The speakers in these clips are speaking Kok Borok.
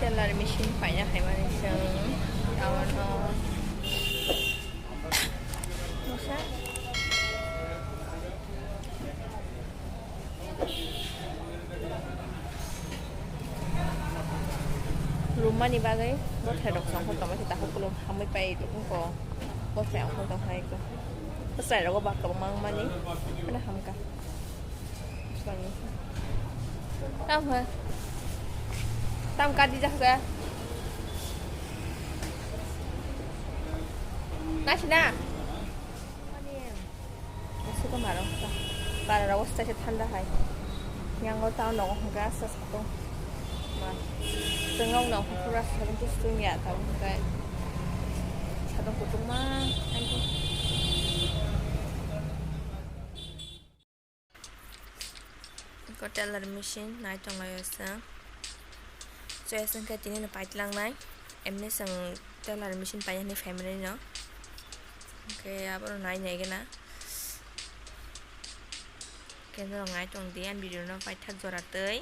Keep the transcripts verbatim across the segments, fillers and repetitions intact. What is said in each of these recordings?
Teller machine paina haimani chwng abono masa rumani bagwi bwthai rok songkha tongma khe takhuk kulum hamwi pai tongkho bwthai ongkhor tongkha eko bwchwlai rogo ba kwbangma wngmani ano hamkha. Tam ha. Tam kadi jak sa. Nasi na. Suka maro. Bara rawas ta se thanda hai. Yang o tao nogo hongka sa sato. Ma. Tengok no hongkura sa tu sung ya tao hongka. Sato kutung ma. Thank you. Eko teller machine nai tonglaio chwng. Chwng khe tini no paitlangnai. Emni chwng teller machine painani family no. Hwnkhe abono nai nai gana. Khe norok nai tong di, ani video no paithak jora twi.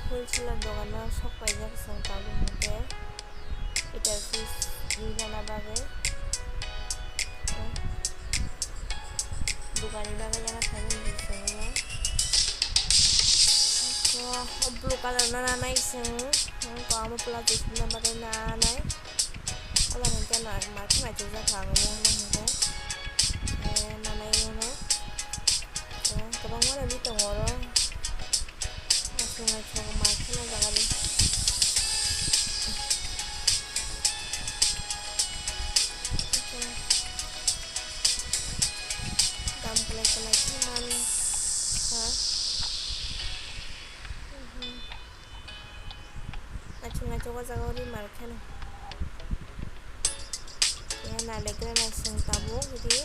Wholesale dogano sok paijak chwng tabuk hwnkhe ita fridge ri rwna bagwi. Dukani bagwi yana khaimani hinwi swngo. Blue colour no nanai chwng, wngkha omo plastic swnam bagwi nanai. Ola hwnkhe no markhe naitokjak kha ang omo hwnkhe. Eh, nanai mano. Eh, kwbangma no tongo oro. Aswk naithok markhe no jaga ri. Dam kwlai kwlai khe man kha. Naithok naithok o jaga o ri mar kheno. Khe nailaikhe naising tabuk ri.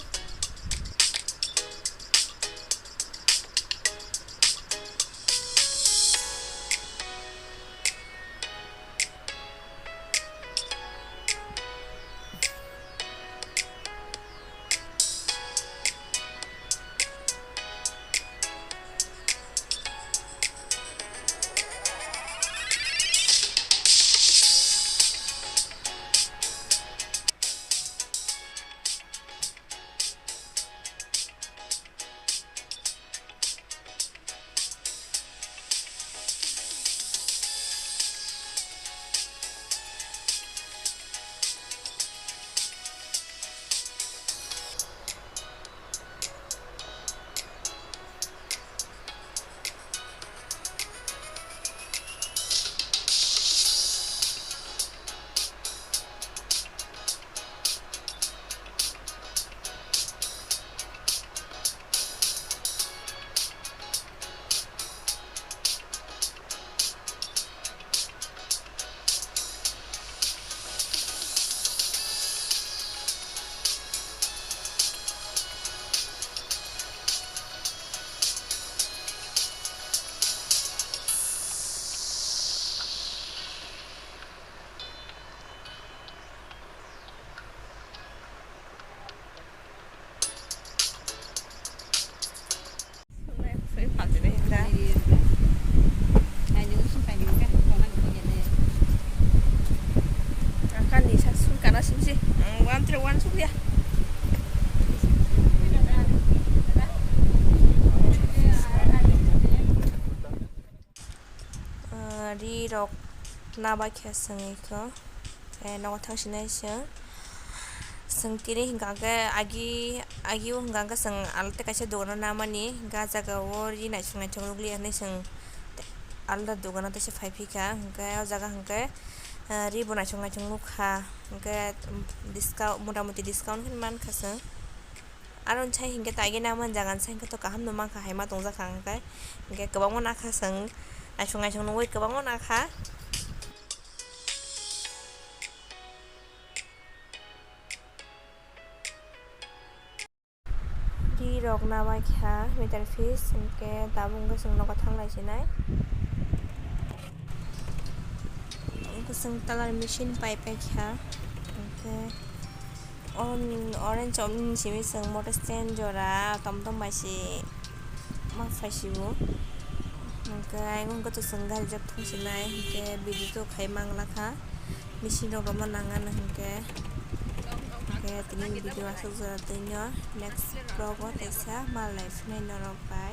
Sumsi, ang one three one sumya. Ah, ri rok na bai khe sengwi kho. Eh, nogo thang sinai seng. Seng tini hingka khe agi, agi o hingka khe seng alta kaisa dogano namani, hingke ah jaga o ri naisong naisong nukliya hinui seng alta dogano teisa phai phika, hingke o jaga hingke, eh, ri bo naisong naisong nukha, hingke, um, discount, mota moti discount hinui mankha seng. Aro sai hingke taigi namani jaga sai hingke to kaham no mankha, hai ma tongjakha hingke, hingke kwbangma nakha seng, naisong naisong nugui kwbangma nakha. Ri rok na bai kha meter fish, hingke tabuk hingke chwng nogo thang lai sinai. Hingke chwng talar machine pai pai kha, hingke o orange omni simi chwng motor stand jora tom tom bai si ma phai si o. Hingke ayang hingke to chwng gari jak thang sinai, hingke video to khai mang lakha. Machine rok rwma nang ano hinkhe. Hinkhe tini video aswk jora twi no, next vlog o teisa malai phinai norok bai.